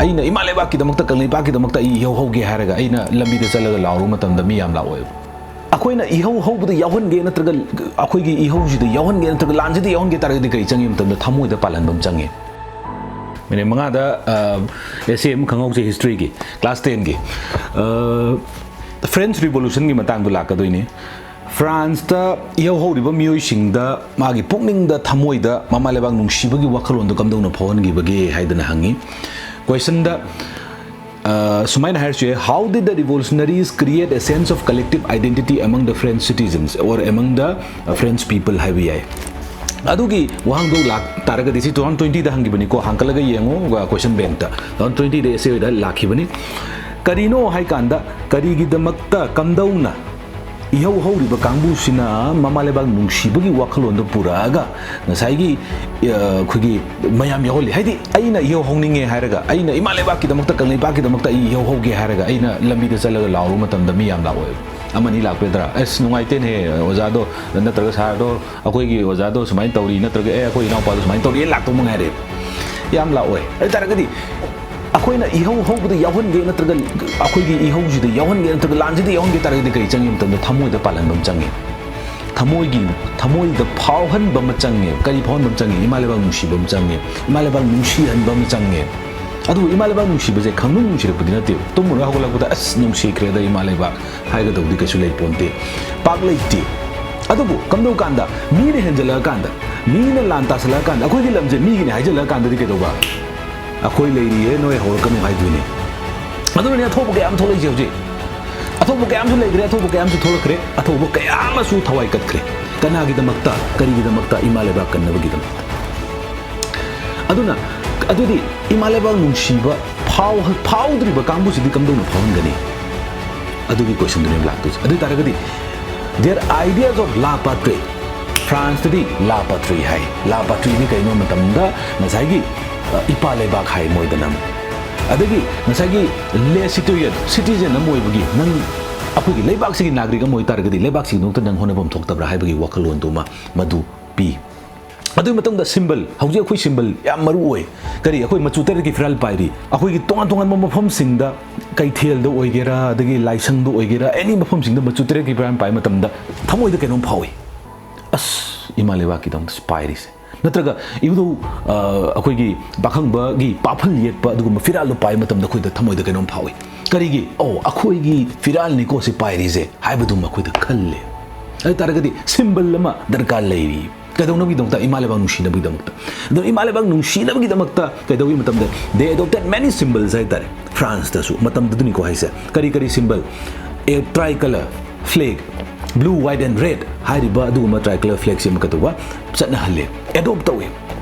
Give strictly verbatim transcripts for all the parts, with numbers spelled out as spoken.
ꯑꯩꯅ ꯏꯃꯥ ꯂꯩꯕꯥꯛꯀꯤꯗꯃꯛꯇ, ꯀꯪꯂꯩꯄꯥꯛꯀꯤꯗꯃꯛꯇ ꯑꯩ ꯏꯍꯧ ꯍꯧꯒꯦ ꯍꯥꯏꯔꯒ ꯑꯩꯅ ꯂꯝꯕꯤꯗ ꯆꯠꯂꯒ ꯂꯥꯎꯔꯨꯕ ꯃꯇꯝꯗ ꯃꯤ ꯌꯥꯝ ꯂꯥꯛꯑꯣꯏꯕ꯫ ꯑꯩꯈꯣꯏꯅ ꯏꯍꯧ ꯍꯧꯕꯗ ꯌꯥꯎꯍꯟꯒꯦ ꯅꯠꯇ꯭ꯔꯒ ꯑꯩꯈꯣꯏꯒꯤ ꯏꯍꯧꯁꯤꯗ ꯌꯥꯎꯍꯟꯒꯦ ꯅꯠꯇ꯭ꯔꯒ ꯂꯥꯟꯁꯤꯗ ꯌꯥꯎꯍꯟꯒꯦ ꯇꯥꯔꯒꯗꯤ ꯀꯔꯤ ꯆꯪꯉꯤ ꯃꯇꯝꯗ ꯊꯃꯣꯏꯗ ꯄꯥꯜꯍꯟꯕ ꯑꯃ ꯆꯪꯉꯤ꯫ ꯃꯤꯅꯤꯠ ꯃꯉꯥꯗ ꯑꯦꯁꯦ ꯑꯃ ꯈꯪꯍꯧꯁꯦ ꯍꯤꯁꯇ꯭ꯔꯤꯒꯤ, ꯀ꯭ꯂꯥꯁ ꯇꯦꯟꯒꯤ꯫ ꯐ꯭ꯔꯦꯟꯁ ꯔꯤꯚꯣꯂꯨꯁꯟꯒꯤ ꯃꯇꯥꯡꯗ ꯂꯥꯛꯀꯗꯣꯏꯅꯤ꯫ ꯐ꯭ꯔꯥꯟꯁꯇ ꯏꯍꯧ ꯍꯧꯔꯤꯕ ꯃꯤꯑꯣꯏꯁꯤꯡꯗ ꯃꯥꯒꯤ ꯄꯨꯛꯅꯤꯡꯗ, ꯊꯃꯣꯏꯗ ꯃꯃꯥ ꯂꯩꯕꯥꯛ ꯅꯨꯡꯁꯤꯕꯒꯤ ꯋꯥꯈꯜꯂꯣꯟꯗꯣ ꯀꯝꯗꯧꯅ ꯐꯥꯎꯍꯟꯈꯤꯕꯒꯦ ꯍꯥꯏꯗꯅ ꯍꯪꯉꯤ꯫ ꯀꯣꯏꯁꯟꯗ, ꯑ, ꯁꯨꯃꯥꯏꯅ ꯍꯥꯏꯔꯁꯨ ꯌꯥꯏ, "How did the revolutionaries create a sense of collective identity among the French citizens or among the, uh, French people?" ꯍꯥꯏꯕ ꯌꯥꯏ꯫ ꯑꯗꯨꯒꯤ ꯋꯥꯍꯪꯗꯣ ꯂꯥꯛ ꯇꯥꯔꯒꯗꯤ, ꯁꯤ two thousand twenty ꯗ ꯍꯪꯈꯤꯕꯅꯤꯀꯣ, ꯍꯥꯡꯀꯠꯂꯒ ꯌꯦꯡꯉꯣ, ꯑ, ꯀꯣꯏꯁꯟ ꯕꯦꯡꯛꯇ two thousand twenty ꯗ ꯑꯦꯁꯦ ꯑꯣꯏꯗ ꯂꯥꯛꯈꯤꯕꯅꯤ꯫ ꯀꯔꯤꯅꯣ ꯍꯥꯏꯀꯥꯟꯗ, ꯀꯔꯤꯒꯤꯗꯃꯛꯇ, ꯀꯝꯗꯧꯅ ꯏꯍꯧ ꯍꯧꯔꯤꯕ ꯀꯥꯡꯕꯨꯁꯤꯅ ꯃꯃꯥ ꯂꯩꯕꯥꯛ ꯅꯨꯡꯁꯤꯕꯒꯤ ꯋꯥꯈꯜꯂꯣꯟꯗꯣ ꯄꯨꯔꯛꯑꯒ ꯉꯁꯥꯏꯒꯤ, ꯑ, ꯑꯩꯈꯣꯏꯒꯤ ꯃꯌꯥꯝ ꯌꯥꯎꯍꯜꯂꯤ? ꯍꯥꯏꯗꯤ, ꯑꯩꯅ ꯏꯍꯧ ꯍꯧꯅꯤꯡꯉꯦ ꯍꯥꯏꯔꯒ, ꯑꯩꯅ ꯏꯃꯥ ꯂꯩꯕꯥꯛꯀꯤꯗꯃꯛꯇ, ꯀꯪꯂꯩꯄꯥꯛꯀꯤꯗꯃꯛꯇ ꯑꯩ ꯏꯍꯧ ꯍꯧꯒꯦ ꯍꯥꯏꯔꯒ ꯑꯩꯅ ꯂꯝꯕꯤꯗ ꯆꯠꯂꯒ ꯂꯥꯎꯔꯨꯕ ꯃꯇꯝꯗ ꯃꯤ ꯌꯥꯝ ꯂꯥꯛꯑꯣꯏꯕ꯫ ꯑꯃꯅꯤ ꯂꯥꯛꯄꯤꯗ꯭ꯔꯥ? "ꯑꯁ, ꯅꯨꯡꯉꯥꯏꯇꯦꯅꯦꯍꯦ, ꯑꯣꯖꯥꯗꯣ ꯅꯠꯇ꯭ꯔꯒ ꯁꯥꯔꯗꯣ, ꯑꯩꯈꯣꯏꯒꯤ ꯑꯣꯖꯥꯗꯣ ꯁꯨꯃꯥꯏꯅ ꯇꯧꯔꯤ", ꯅꯠꯇ꯭ꯔꯒ "ꯑꯦ, ꯑꯩꯈꯣꯏ ꯏꯅꯥꯎꯄꯥꯗꯣ ꯁꯨꯃꯥꯏꯅ ꯇꯧꯔꯤ"ꯅ ꯂꯥꯛꯇꯧꯕ ꯉꯥꯏꯔꯦꯕ꯫ ꯌꯥꯝ ꯂꯥꯛꯑꯣꯏ꯫ ꯑꯗꯨ ꯇꯥꯔꯒꯗꯤ ꯑꯩꯈꯣꯏꯅ ꯏꯍꯧ ꯍꯧꯕꯗ ꯌꯥꯎꯍꯟꯒꯦ ꯅꯠꯇ꯭ꯔꯒ ꯑꯩꯈꯣꯏꯒꯤ ꯏꯍꯧꯁꯤꯗ ꯌꯥꯎꯍꯟꯒꯦ ꯅꯠꯇ꯭ꯔꯒ ꯂꯥꯟꯁꯤꯗ ꯌꯥꯎꯍꯟꯒꯦ ꯇꯥꯔꯒꯗꯤ ꯀꯔꯤ ꯆꯪꯉꯤ ꯃꯇꯝꯗ ꯊꯃꯣꯏꯗ ꯄꯥꯜꯍꯟꯕ ꯑꯃ ꯆꯪꯉꯤ꯫ ꯊꯃꯣꯏꯒꯤ, ꯊꯃꯣꯏꯗ ꯐꯥꯎꯍꯟꯕ ꯑꯃ ꯆꯪꯉꯦ꯫ ꯀꯔꯤ ꯐꯥꯎꯍꯟꯕ ꯑꯃ ꯆꯪꯉꯤ? ꯏꯃꯥ ꯂꯩꯕꯥꯛ ꯅꯨꯡꯁꯤꯕ ꯑꯃ ꯆꯪꯉꯦ꯫ ꯏꯃꯥ ꯂꯩꯕꯥꯛ ꯅꯨꯡꯁꯤꯍꯟꯕ ꯑꯃ ꯆꯪꯉꯦ꯫ ꯑꯗꯨꯕꯨ ꯏꯃꯥ ꯂꯩꯕꯥꯛ ꯅꯨꯡꯁꯤꯕꯁꯦ ꯈꯪꯅꯨꯡ ꯅꯨꯡꯁꯤꯔꯛꯄꯗꯤ ꯅꯠꯇꯦ꯫ ꯇꯨꯝꯃꯨꯔꯒ ꯍꯧꯒꯠꯂꯛꯄꯗ, "ꯑꯁ, ꯅꯨꯡꯁꯤꯈ꯭ꯔꯦꯗ ꯏꯃꯥ ꯂꯩꯕꯥꯛ" ꯍꯥꯏꯒꯗꯧꯗꯤ ꯀꯩꯁꯨ ꯂꯩ ꯄꯣꯟꯇꯦ꯫ ꯄꯥꯛ ꯂꯩꯇꯦ꯫ ꯑꯗꯨꯕꯨ ꯀꯝꯗꯧ ꯀꯥꯟꯗ ꯃꯤꯅ ꯍꯦꯟꯖꯜꯂꯛꯑꯀꯥꯟꯗ, ꯃꯤꯅ ꯂꯥꯟ ꯇꯥꯁꯜꯂꯛꯑꯀꯥꯟꯗ, ꯑꯩꯈꯣꯏꯒꯤ ꯂꯝꯁꯦ ꯃꯤꯒꯤꯅꯤ ꯍꯥꯏꯖꯜꯂꯛꯑꯀꯥꯟꯗꯗꯤ ꯀꯩꯗꯧꯕ? "ꯑꯩꯈꯣꯏ ꯂꯩꯔꯤꯌꯦ, ꯅꯣꯏ ꯍꯧꯔꯛꯀꯅꯨ" ꯍꯥꯏꯗꯣꯏꯅꯦ꯫ ꯑꯗꯨꯅꯅꯦ ꯑꯊꯣꯛꯄ ꯀꯌꯥ ꯑꯃ ꯊꯣꯛꯂꯛꯏꯁꯦ ꯍꯧꯖꯤꯛ꯫ ꯑꯊꯣꯛꯄ ꯀꯌꯥ ꯑꯃꯁꯨ ꯂꯩꯈ꯭ꯔꯦ, ꯑꯊꯣꯛꯄ ꯀꯌꯥ ꯑꯃꯁꯨ ꯊꯣꯛꯂꯛꯈ꯭ꯔꯦ, ꯑꯊꯣꯛꯄ ꯀꯌꯥ ꯑꯃꯁꯨ ꯊꯋꯥꯏ ꯀꯠꯈ꯭ꯔꯦ꯫ ꯀꯅꯥꯒꯤꯗꯃꯛꯇ? ꯀꯔꯤꯒꯤꯗꯃꯛꯇ? ꯏꯃꯥ ꯂꯩꯕꯥꯛ ꯀꯟꯅꯕꯒꯤꯗꯃꯛꯇ꯫ ꯑꯗꯨꯅ, ꯑꯗꯨꯗꯤ ꯏꯃꯥ ꯂꯩꯕꯥꯛ ꯅꯨꯡꯁꯤꯕ ꯐꯥꯎ-, ꯐꯥꯎꯗ꯭ꯔꯤꯕ ꯀꯥꯡꯕꯨꯁꯤꯗꯤ ꯀꯝꯗꯧꯅ ꯐꯥꯎꯍꯟꯒꯅꯤ? ꯑꯗꯨꯒꯤ ꯀꯣꯏꯁꯟꯗꯨꯅꯦꯕ ꯂꯥꯛꯇꯣꯏꯁꯦ꯫ ꯑꯗꯨ ꯑꯣꯏ ꯇꯥꯔꯒꯗꯤ, their ideas of la patrie, ꯐ꯭ꯔꯥꯟꯁꯇꯗꯤ la patrie high. La patrie ꯗꯤ ꯀꯩꯅꯣ ꯃꯇꯝꯗ ꯉꯁꯥꯏꯒꯤ, ꯑ, ꯏꯄꯥ ꯂꯩꯕꯥꯛ ꯍꯥꯏ ꯃꯣꯏꯗꯅ꯫ ꯑꯗꯒꯤ ꯉꯁꯥꯏꯒꯤ le citoyen, citizen ꯑꯃ ꯑꯣꯏꯕꯒꯤ, ꯅꯪ ꯑꯩꯈꯣꯏꯒꯤ ꯂꯩꯕꯥꯛꯁꯤꯒꯤ ꯅꯥꯒꯔꯤꯛ ꯑꯃ ꯑꯣꯏ ꯇꯥꯔꯒꯗꯤ ꯂꯩꯕꯥꯛꯁꯤꯒꯤꯗꯃꯛꯇ ꯅꯪ ꯍꯣꯠꯅꯐꯝ ꯊꯣꯛꯇꯕ꯭ꯔꯥ ꯍꯥꯏꯕꯒꯤ ꯋꯥꯈꯜꯂꯣꯟꯗꯨꯃ ꯃꯗꯨ ꯄꯤ꯫ ꯑꯗꯨꯒꯤ ꯃꯇꯨꯡꯗ symbol, ꯍꯧꯖꯤꯛ ꯑꯩꯈꯣꯏ symbol ꯌꯥꯝ ꯃꯔꯨ ꯑꯣꯏ꯫ ꯀꯔꯤ? ꯑꯩꯈꯣꯏ ꯃꯆꯨ ꯇꯔꯦꯠꯀꯤ ꯐꯤꯔꯥꯜ ꯄꯥꯏꯔꯤ꯫ ꯑꯩꯈꯣꯏꯒꯤ ꯇꯣꯉꯥꯟ ꯇꯣꯉꯥꯟꯕ ꯃꯐꯝꯁꯤꯡꯗ, ꯀꯩꯊꯦꯜꯗ ꯑꯣꯏꯒꯦꯔꯥ, ꯑꯗꯒꯤ ꯂꯥꯏꯁꯪꯗ ꯑꯣꯏꯒꯦꯔꯥ, any ꯃꯐꯝꯁꯤꯡꯗ ꯃꯆꯨ ꯇꯔꯦꯠꯀꯤ ꯐꯤꯔꯥꯜ ꯄꯥꯏꯕ ꯃꯇꯝꯗ ꯊꯃꯣꯏꯗ ꯀꯩꯅꯣꯝ ꯐꯥꯎꯏ꯫ ꯑꯁ, ꯏꯃꯥ ꯂꯩꯕꯥꯛꯀꯤꯗꯃꯛꯇ ꯄꯥꯏꯔꯤꯁꯦ꯫ ꯅꯠꯇ꯭ꯔꯒ even though, ꯑ, ꯑꯩꯈꯣꯏꯒꯤ ꯄꯥꯈꯪꯕꯒꯤ ꯄꯥꯐꯜ ꯌꯦꯠꯄ ꯑꯗꯨꯒꯨꯝꯕ ꯐꯤꯔꯥꯜꯗꯣ ꯄꯥꯏꯕ ꯃꯇꯝꯗ ꯑꯩꯈꯣꯏꯗ ꯊꯃꯣꯏꯗ ꯀꯩꯅꯣꯝ ꯐꯥꯎꯏ꯫ ꯀꯔꯤꯒꯤ? "ꯑꯣ, ꯑꯩꯈꯣꯏꯒꯤ ꯐꯤꯔꯥꯜꯅꯤꯀꯣ ꯁꯤ ꯄꯥꯏꯔꯤꯁꯦ" ꯍꯥꯏꯕꯗꯨꯃ ꯑꯩꯈꯣꯏꯗ ꯈꯜꯂꯦ꯫ ꯑꯗꯨ ꯇꯥꯔꯒꯗꯤ symbol ꯑꯃ ꯗꯔꯀꯥꯔ ꯂꯩꯔꯤ꯫ ꯀꯩꯗꯧꯅꯕꯒꯤꯗꯃꯛꯇ? ꯏꯃꯥ ꯂꯩꯕꯥꯛ ꯅꯨꯡꯁꯤꯅꯕꯒꯤꯗꯃꯛꯇ꯫ ꯑꯗꯣ ꯏꯃꯥ ꯂꯩꯕꯥꯛ ꯅꯨꯡꯁꯤꯅꯕꯒꯤꯗꯃꯛꯇ ꯀꯩꯗꯧꯏ ꯃꯇꯝꯗ, they adopted many symbols ꯍꯥꯏꯇꯥꯔꯦ, ꯐ꯭ꯔꯥꯟꯁꯇꯁꯨ ꯃꯇꯝꯗꯨꯗꯅꯤꯀꯣ ꯍꯥꯏꯁꯦ꯫ ꯀꯔꯤ ꯀꯔꯤ symbol? A tricolour flag, blue, white and red ꯍꯥꯏꯔꯤꯕ ꯑꯗꯨꯒꯨꯝꯕ tricolour flagꯁꯤ ꯑꯃ ꯀꯩꯗꯧꯕ? ꯆꯠꯅꯍꯜꯂꯦ, adopt ꯇꯧꯏ꯫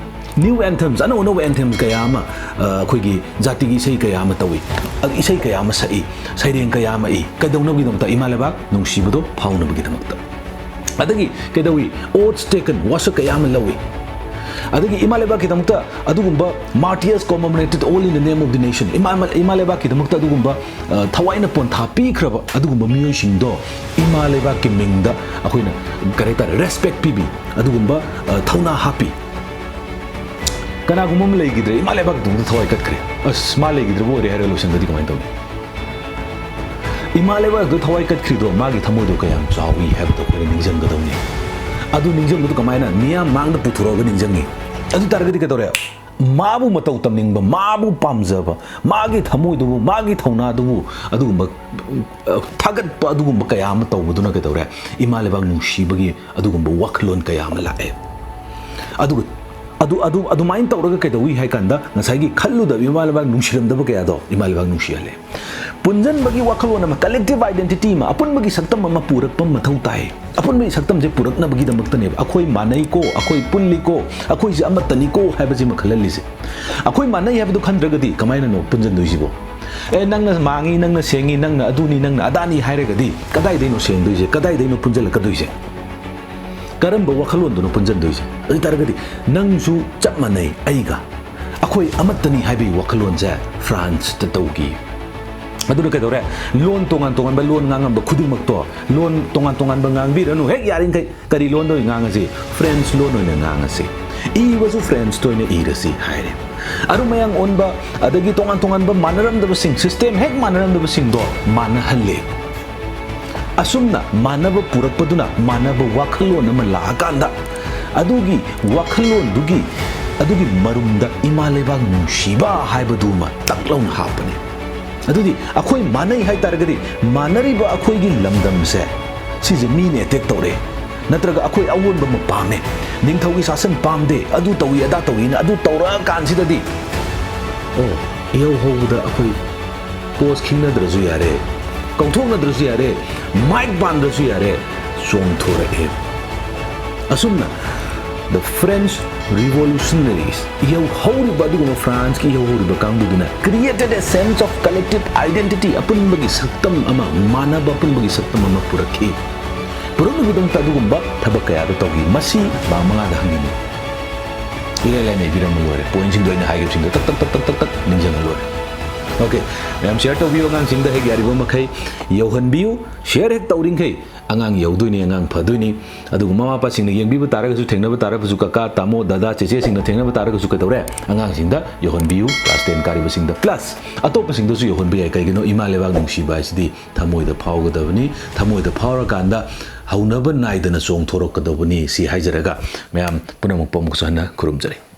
New anthems, ꯑꯅꯧ ꯑꯅꯧꯕ anthems ꯀꯌꯥ ꯑꯃ, ꯑ, ꯑꯩꯈꯣꯏꯒꯤ ꯖꯥꯇꯤꯒꯤ ꯏꯁꯩ ꯀꯌꯥ ꯑꯃ ꯇꯧꯏ, ꯑ, ꯏꯁꯩ ꯀꯌꯥ ꯑꯃ ꯁꯛꯏ, ꯁꯩꯔꯦꯡ ꯀꯌꯥ ꯑꯃ ꯏ꯫ ꯀꯩꯗꯧꯅꯕꯒꯤꯗꯃꯛꯇ? ꯏꯃꯥ ꯂꯩꯕꯥꯛ ꯅꯨꯡꯁꯤꯕꯗꯣ ꯐꯥꯎꯅꯕꯒꯤꯗꯃꯛꯇ꯫ ꯑꯗꯒꯤ ꯀꯩꯗꯧꯏ? Oaths taken, ꯋꯥꯁꯛ ꯀꯌꯥ ꯑꯃ ꯂꯧꯏ꯫ ꯑꯗꯒꯤ ꯏꯃꯥ ꯂꯩꯕꯥꯛꯀꯤꯗꯃꯛꯇ ꯑꯗꯨꯒꯨꯝꯕ martyrs commemorated all in the name of the nation, ꯏꯃꯥ, ꯏꯃꯥ ꯂꯩꯕꯥꯛꯀꯤꯗꯃꯛꯇ ꯑꯗꯨꯒꯨꯝꯕ, ꯑ, ꯊꯋꯥꯏꯅ ꯄꯣꯟꯊꯥ ꯄꯤꯈ꯭ꯔꯕ ꯑꯗꯨꯒꯨꯝꯕ ꯃꯤꯑꯣꯏꯁꯤꯡꯗꯣ ꯏꯃꯥ ꯂꯩꯕꯥꯛꯀꯤ ꯃꯤꯡꯗ ꯑꯩꯈꯣꯏꯅ ꯀꯔꯤ ꯍꯥꯏꯇꯥꯔꯦ, respect ꯄꯤꯕꯤ, ꯑꯗꯨꯒꯨꯝꯕ, ꯑ, ꯊꯧꯅꯥ ꯍꯥꯞꯄꯤ꯫ ꯀꯅꯥꯒꯨꯝꯕ ꯑꯃ ꯂꯩꯈꯤꯗ꯭ꯔꯦ, ꯏꯃꯥ ꯂꯩꯕꯥꯛꯀꯤꯗꯃꯛꯇ ꯊꯋꯥꯏ ꯀꯠꯈ꯭ꯔꯦ, ꯑꯁ, ꯃꯥ ꯂꯩꯈꯤꯗ꯭ꯔꯕ ꯑꯣꯏꯔꯦ ꯍꯥꯏꯔꯒ ꯂꯣꯏꯁꯤꯟꯕꯗꯤ ꯀꯃꯥꯏꯅ ꯇꯧꯅꯤ? ꯏꯃꯥ ꯂꯩꯕꯥꯛꯇ ꯊꯋꯥꯏ ꯀꯠꯈ꯭ꯔꯤꯗꯣ ꯃꯥꯒꯤ ꯊꯃꯣꯏꯗꯣ ꯀꯌꯥꯝ ꯆꯥꯎꯏ ꯍꯥꯏꯕꯗꯣ ꯑꯩꯈꯣꯏꯅ ꯅꯤꯡꯁꯤꯡꯒꯗꯧꯅꯤ꯫ ꯑꯗꯨ ꯅꯤꯡꯁꯤꯡꯕꯗꯨ ꯀꯃꯥꯏꯅ? ꯃꯤꯌꯥꯝ ꯃꯥꯡꯗ ꯄꯨꯊꯣꯔꯛꯑꯒ ꯅꯤꯡꯁꯤꯡꯉꯤ꯫ ꯑꯗꯨ ꯇꯥꯔꯒꯗꯤ ꯀꯩꯗꯧꯔꯦ? ꯃꯥꯕꯨ ꯃꯇꯧ ꯇꯝꯅꯤꯡꯕ, ꯃꯥꯕꯨ ꯄꯥꯝꯖꯕ, ꯃꯥꯒꯤ ꯊꯃꯣꯏꯗꯨꯕꯨ, ꯃꯥꯒꯤ ꯊꯧꯅꯥꯗꯨꯕꯨ ꯑꯗꯨꯒꯨꯝꯕ, ꯑ, ꯊꯥꯒꯠꯄ ꯑꯗꯨꯒꯨꯝꯕ ꯀꯌꯥ ꯑꯃ ꯇꯧꯕꯗꯨꯅ ꯀꯩꯗꯧꯔꯦ? ꯏꯃꯥ ꯂꯩꯕꯥꯛ ꯅꯨꯡꯁꯤꯕꯒꯤ ꯑꯗꯨꯒꯨꯝꯕ ꯋꯥꯈꯜꯂꯣꯟ ꯀꯌꯥ ꯑꯃ ꯂꯥꯛꯑꯦ꯫ ꯑꯗꯨꯒ ꯑꯗꯨ, ꯑꯗꯨ, ꯑꯗꯨꯃꯥꯏꯅ ꯇꯧꯔꯒ ꯀꯩꯗꯧꯏ ꯍꯥꯏ ꯀꯥꯟꯗ, ꯉꯁꯥꯏꯒꯤ ꯈꯜꯂꯨꯗꯕ ꯏꯃꯥ ꯂꯩꯕꯥꯛ ꯅꯨꯡꯁꯤꯔꯝꯗꯕ ꯀꯌꯥꯗꯣ ꯏꯃꯥ ꯂꯩꯕꯥꯛ ꯅꯨꯡꯁꯤꯍꯜꯂꯦ꯫ ꯄꯨꯟꯁꯤꯟꯕꯒꯤ ꯋꯥꯈꯜꯂꯣꯟ ꯑꯃ, collective identity ꯑꯃ, ꯑꯄꯨꯟꯕꯒꯤ ꯁꯛꯇꯝ ꯑꯃ ꯄꯨꯔꯛꯄ ꯃꯊꯧ ꯇꯥꯏ꯫ ꯑꯄꯨꯟꯕꯒꯤ ꯁꯛꯇꯝꯁꯦ ꯄꯨꯔꯛꯅꯕꯒꯤꯗꯃꯛꯇꯅꯦꯕ꯫ ꯑꯩꯈꯣꯏ ꯃꯥꯟꯅꯩꯀꯣ, ꯑꯩꯈꯣꯏ ꯄꯨꯜꯂꯤꯀꯣ, ꯑꯩꯈꯣꯏꯁꯦ ꯑꯃꯠꯇꯅꯤꯀꯣ ꯍꯥꯏꯕꯁꯤꯃ ꯈꯜꯍꯜꯂꯤꯁꯦ꯫ ꯑꯩꯈꯣꯏ ꯃꯥꯟꯅꯩ ꯍꯥꯏꯕꯗꯨ ꯈꯟꯗ꯭ꯔꯒꯗꯤ ꯀꯃꯥꯏꯅꯅꯣ ꯄꯨꯟꯁꯤꯟꯗꯣꯏꯁꯤꯕꯣ? "ꯑꯦ, ꯅꯪꯅ ꯃꯥꯡꯉꯤ, ꯅꯪꯅ ꯁꯦꯡꯉꯤ, ꯅꯪꯅ ꯑꯗꯨꯅꯤ, ꯅꯪꯅ ꯑꯗꯥꯅꯤ" ꯍꯥꯏꯔꯒꯗꯤ ꯀꯗꯥꯏꯗꯩꯅꯣ ꯁꯦꯡꯗꯣꯏꯁꯦ? ꯀꯗꯥꯏꯗꯩꯅꯣ ꯄꯨꯟꯁꯤꯜꯂꯛꯀꯗꯣꯏꯁꯦ? ꯀꯔꯝꯕ ꯋꯥꯈꯜꯂꯣꯟꯗꯨꯅꯣ ꯄꯨꯟꯁꯤꯟꯗꯣꯏꯁꯦ? ꯑꯗꯨ ꯇꯥꯔꯒꯗꯤ ꯅꯪꯁꯨ ꯆꯞ ꯃꯥꯟꯅꯩ ꯑꯩꯒ, ꯑꯩꯈꯣꯏ ꯑꯃꯠꯇꯅꯤ ꯍꯥꯏꯕꯒꯤ ꯋꯥꯈꯜꯂꯣꯟꯁꯦ ꯐ꯭ꯔꯥꯟꯁꯇ ꯇꯧꯈꯤ꯫ ꯑꯗꯨꯅ ꯀꯩꯗꯧꯔꯦ? ꯂꯣꯟ ꯇꯣꯉꯥꯟ ꯇꯣꯉꯥꯟꯕ ꯂꯣꯟ ꯉꯥꯡꯉꯝꯕ ꯈꯨꯗꯤꯡꯃꯛꯇꯣ, ꯂꯣꯟ ꯇꯣꯉꯥꯟ ꯇꯣꯉꯥꯟꯕ ꯉꯥꯡꯕꯤꯔꯅꯨ, ꯍꯦꯛ ꯌꯥꯔꯤꯈꯩ ꯀꯔꯤ ꯂꯣꯟꯗ ꯑꯣꯏꯅ ꯉꯥꯡꯉꯁꯤ? ꯐ꯭ꯔꯦꯟꯁ ꯂꯣꯟ ꯑꯣꯏꯅ ꯉꯥꯡꯉꯁꯤ꯫ ꯏꯕꯁꯨ Frenchꯇ ꯑꯣꯏꯅ ꯏꯔꯁꯤ ꯍꯥꯏꯔꯦ꯫ ꯑꯗꯨ ꯃꯌꯥꯡ ꯑꯣꯟꯕ, ꯑꯗꯒꯤ ꯇꯣꯉꯥꯟ ꯇꯣꯉꯥꯟꯕ ꯃꯥꯟꯅꯔꯝꯗꯕꯁꯤꯡ, system ꯍꯦꯛ ꯃꯥꯟꯅꯔꯝꯗꯕꯁꯤꯡꯗꯣ ꯃꯥꯟꯅꯍꯜꯂꯦ꯫ ꯑꯁꯨꯝꯅ ꯃꯥꯟꯅꯕ ꯄꯨꯔꯛꯄꯗꯨꯅ ꯃꯥꯟꯅꯕ ꯋꯥꯈꯜꯂꯣꯟ ꯑꯃ ꯂꯥꯛꯑꯀꯥꯟꯗ, ꯑꯗꯨꯒꯤ ꯋꯥꯈꯜꯂꯣꯟꯗꯨꯒꯤ, ꯑꯗꯨꯒꯤ ꯃꯔꯨꯝꯗ ꯏꯃꯥ ꯂꯩꯕꯥꯛ ꯅꯨꯡꯁꯤꯕ ꯍꯥꯏꯕꯗꯨꯃ ꯇꯛ ꯂꯥꯎꯅ ꯍꯥꯞꯄꯅꯤ꯫ ꯑꯗꯨꯗꯤ ꯑꯩꯈꯣꯏ ꯃꯥꯟꯅꯩ ꯍꯥꯏ ꯇꯥꯔꯒꯗꯤ, ꯃꯥꯟꯅꯔꯤꯕ ꯑꯩꯈꯣꯏꯒꯤ ꯂꯝꯗꯝꯁꯦ, ꯁꯤꯁꯦ ꯃꯤꯅ attack ꯇꯧꯔꯛꯑꯦ, ꯅꯠꯇ꯭ꯔꯒ ꯑꯩꯈꯣꯏ ꯑꯑꯣꯟꯕ ꯑꯃ ꯄꯥꯝꯃꯦ, ꯅꯤꯡꯊꯧꯒꯤ ꯁꯥꯁꯟ ꯄꯥꯝꯗꯦ, ꯑꯗꯨ ꯇꯧꯏ, ꯑꯗꯥ ꯇꯧꯏꯅ ꯑꯗꯨ ꯇꯧꯔꯛꯑꯀꯥꯟꯁꯤꯗꯗꯤ, ꯑꯣ, ꯏꯍꯧ ꯍꯧꯕꯗ ꯑꯩꯈꯣꯏ ꯄꯣꯁ ꯈꯤꯡꯅꯗ꯭ꯔꯁꯨ ꯌꯥꯔꯦ, ꯀꯧꯊꯣꯛꯅꯗ꯭ꯔꯁꯨ ꯌꯥꯔꯦ, ꯃꯥꯏꯛ ꯄꯥꯟꯗ꯭ꯔꯁꯨ ꯌꯥꯔꯦ, ꯆꯣꯡꯊꯣꯔꯛꯑꯦ꯫ ꯑꯁꯨꯝꯅ the French revolutionaries, ꯏꯍꯧ ꯍꯧꯔꯤꯕ ꯑꯗꯨꯒꯨꯝꯕ ꯐ꯭ꯔꯥꯟꯁꯀꯤ ꯏꯍꯧ ꯍꯧꯔꯤꯕ ꯀꯥꯡꯕꯨꯗꯨꯅ created a sense of collective identity, ꯑꯄꯨꯟꯕꯒꯤ ꯁꯛꯇꯝ ꯑꯃ, ꯃꯥꯟꯅꯕ ꯑꯄꯨꯟꯕꯒꯤ ꯁꯛꯇꯝ ꯑꯃ ꯄꯨꯔꯛꯈꯤ꯫ ꯄꯨꯔꯛꯅꯕꯒꯤꯗꯃꯛꯇ ꯑꯗꯨꯒꯨꯝꯕ ꯊꯕꯛ ꯀꯌꯥꯗꯣ ꯇꯧꯈꯤ꯫ ꯃꯁꯤ ꯃꯥ ꯃꯉꯥꯗ ꯍꯪꯅꯤꯡꯉꯤ꯫ ꯏꯔꯥꯏ ꯂꯥꯏꯅ ꯏꯕꯤꯔꯝꯃ ꯂꯣꯏꯔꯦ꯫ Pointꯁꯤꯡꯗꯣ ꯑꯩꯅ ꯍꯥꯏꯈꯤꯕꯁꯤꯡꯗꯣ ꯇꯛ ꯇꯛ ꯇꯛ ꯇꯛ ꯇꯛ ꯇꯛ ꯅꯤꯡꯁꯤꯡꯉ ꯂꯣꯏꯔꯦ꯫ Okay, ꯃꯌꯥꯝ share ꯇꯧꯕꯤꯌꯨ, ꯑꯉꯥꯡꯁꯤꯡꯗ ꯍꯦꯛ ꯌꯥꯔꯤꯕ ꯃꯈꯩ ꯌꯧꯍꯟꯕꯤꯌꯨ꯫ Share ꯍꯦꯛ ꯇꯧꯔꯤꯈꯩ ꯑꯉꯥꯡ ꯌꯧꯗꯣꯏꯅꯤ, ꯑꯉꯥꯡ ꯐꯗꯣꯏꯅꯤ꯫ ꯑꯗꯨꯒ ꯃꯃꯥ ꯃꯄꯥꯁꯤꯡꯅ ꯌꯦꯡꯕꯤꯕ ꯇꯥꯔꯒꯁꯨ, ꯊꯦꯡꯅꯕ ꯇꯥꯔꯒꯁꯨ, ꯀꯀꯥ, ꯇꯥꯃꯣ, ꯗꯗꯥ, ꯆꯦꯆꯦꯁꯤꯡꯅ ꯊꯦꯡꯅꯕ ꯇꯥꯔꯒꯁꯨ ꯀꯩꯗꯧꯔꯦ? ꯑꯉꯥꯡꯁꯤꯡꯗ ꯌꯧꯍꯟꯕꯤꯌꯨ, class ten ꯀꯥꯔꯤꯕꯁꯤꯡꯗ꯫ Plus ꯑꯇꯣꯞꯄꯁꯤꯡꯗꯁꯨ ꯌꯧꯍꯟꯕ ꯌꯥꯏ꯫ ꯀꯩꯒꯤꯅꯣ? ꯏꯃꯥ ꯂꯩꯕꯥꯛ ꯅꯨꯡꯁꯤꯕ ꯍꯥꯏꯁꯤꯗꯤ ꯊꯃꯣꯏꯗ ꯐꯥꯎꯒꯗꯕꯅꯤ꯫ ꯊꯃꯣꯏꯗ ꯐꯥꯎꯔꯀꯥꯟꯗ ꯍꯧꯅꯕ ꯅꯥꯏꯗꯅ ꯆꯣꯡꯊꯣꯔꯛꯀꯗꯧꯕꯅꯤ꯫ ꯁꯤ ꯍꯥꯏꯖꯔꯒ ꯃꯌꯥꯝ ꯄꯨꯝꯅꯃꯛꯄꯨ ꯑꯃꯨꯛꯀꯁꯨ ꯍꯟꯅ ꯈꯨꯔꯨꯝꯖꯔꯤ꯫